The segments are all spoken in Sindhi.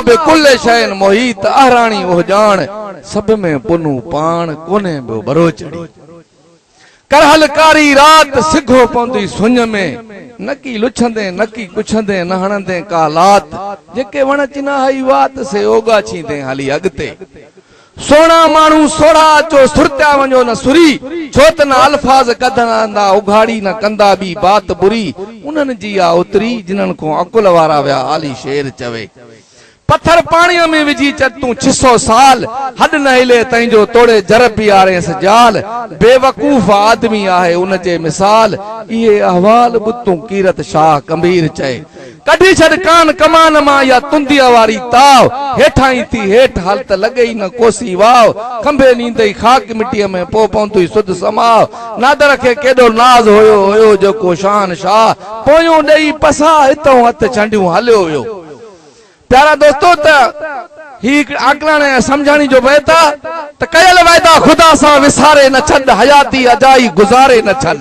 الله بڪل شيء محيط اهراڻي اهڄاڻ، سڀ ۾ پنهون پاڻ، ڪونهي ٻيو ٻروچڙي. ڪرهل ڪاري رات، سگهو پوندي سڃ ۾، نڪي لڇندين، نڪي ڪڇندين، نه هڻندين ڪا لات، جيڪي وڻ چناهئي وات، سي اوڳاڇيندين هلي اڳتي. سهڻا ماڻهو سوڙها اچو، سرتيا وڃو نه سري، ڇو ته نه الفاظ ڪڍندا اگهاڙي، نه ڪندا ٻي بات بري، انهن جي آ اتري، جنهن کون عقل وارا ويا عالي شعر چوي. پٿر پاڻيء ۾ وجهي چڏ تون 600 سال، هڏ نه هلي تنهنجو توڙي جر پيارينس جال، بيوقوف آدمي آهي ان جي مثال، اهي احوال ٻڌ تون ڪيرت شاهه ڪنڀير چئي. ڪڍي ڇڏ ڪان ڪمان مان يا تنديء واري تاء، هيٺائين ٿي هيٺ هل ته لڳئي نه ڪوسي واء، کنڀي نيندئي خاڪ مٽيء ۾ پوء پوندوئي سڌ سماء، نادر کي ڪيڏو ناز هيو هيو جيڪو شاهن شاهه، پويون ڏيئي پساهه هتئون هٿ ڇنڊيون هليو ويو. پيارا دوستو ته هي هڪ عاقلاڻي ۽ سمجهاڻي جو بيت آ ته ڪيل وعدا خدا سان وساري نه ڇڏ حياتي اجائي گذاري نه ڇڏ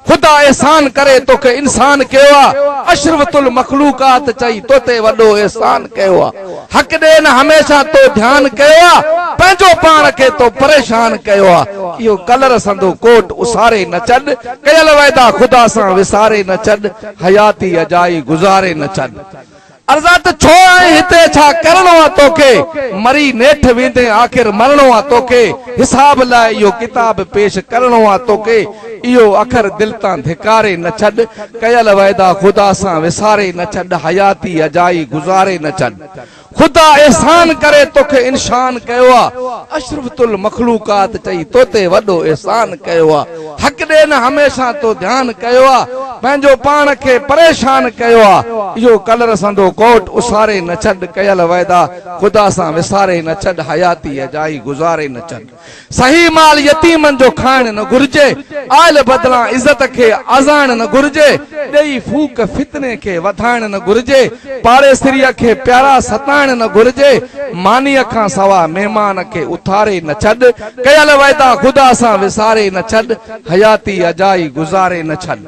خدا احسان ڪري توکي انسان ڪيو آ اشرفت المخلوقات چئي توتي وڏو احسان ڪيو آ حق ڏي نه هميشه تو ڌيان ڪيو آ پنهنجو پاڻ کي تو پريشان ڪيو آ اهو ڪلر سندو ڪوٽ اساري نه ڇڏ ڪيل وعدا خدا سان وساري نه ڇڏ حياتي اجائي گذاري نه ڇڏ. عرضا ته ڇو آئين هتي ڇا ڪرڻو آ توکي مري نيٺ ويندين آخر مرڻو آ توکي حساب لاء اهو ڪتاب پيش ڪرڻو آ توکي اهو اکر دل تان ڌڪاري نه ڇڏ ڪيل وعدا خدا سان وساري نه ڇڏ حياتي اجائي گذاري نه ڇڏ خدا احسان ڪري توکي انشان ڪيو آ اشرفت المخلوقات چئي توتي وڏو احسان ڪيو آ حق ڏي نه هميشه تو ڌيان ڪيو آ پنهنجو پاڻ کي پريشان ڪيو آ اهو ڪلر سندو ڪوٽ اساري نه ڇڏ ڪيل وعدا خدا سان وساري نه ڇڏ حياتي اجائي گذاري نه ڇڏ صحيح مال يتيمن جو کائڻ نه گهرجي آيل بدلان عزت کي آزائڻ نه گهرجي ڏئي ڦوڪ فتني کي وڌائڻ نه گهرجي پاڙيسريء کي پيارا ستائڻ نه گهرجي مانيء کان سوا مهمان کي اٿاري نه ڇڏ ڪيل وعدا خدا سان وساري نه ڇڏ حياتي اجائي گذاري نه ڇڏ.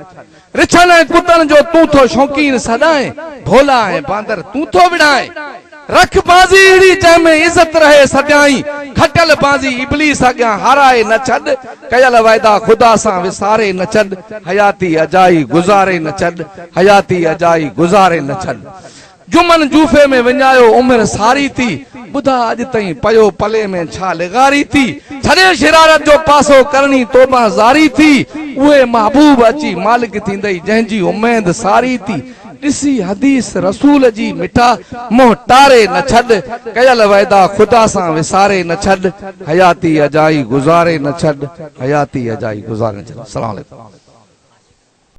رڇن ۽ ڪتن جو تون ٿو شوقين سڏائين، ڀولا ۽ باندر تون ٿو وڙهائين. رک بازي اهڙي جنهن ۾ عزت رهي سديائين، کٽيل بازي ابليس اڳيان هارائي نه ڇڏ. ڪيل وعدا خدا سان وساري نه ڇڏ، حياتي اجائي گذاري نه ڇڏ، حياتي اجائي گذاري نه ڇڏ. جمن جوفي ۾ وڃايو عمر ساري ٿي، ٻڌاء اڄ تائين پيو پلي ۾ ڇا لغاري ٿي، ڇڏي شرارت جو پاسو ڪرڻي توبه زاري ٿي، اهي محبوب اچي مالڪ ٿيندئي جنهن جي اميد ساري ٿي، ڏسي حديث رسول جي مٺا منهن ٽاري نه ڇڏ، ڪيل وعدا خدا سان وساري نه ڇڏ، حياتي اجائي گذاري نه ڇڏ، حياتي اجائي گذاري نه ڇڏ. السلام عليڪم.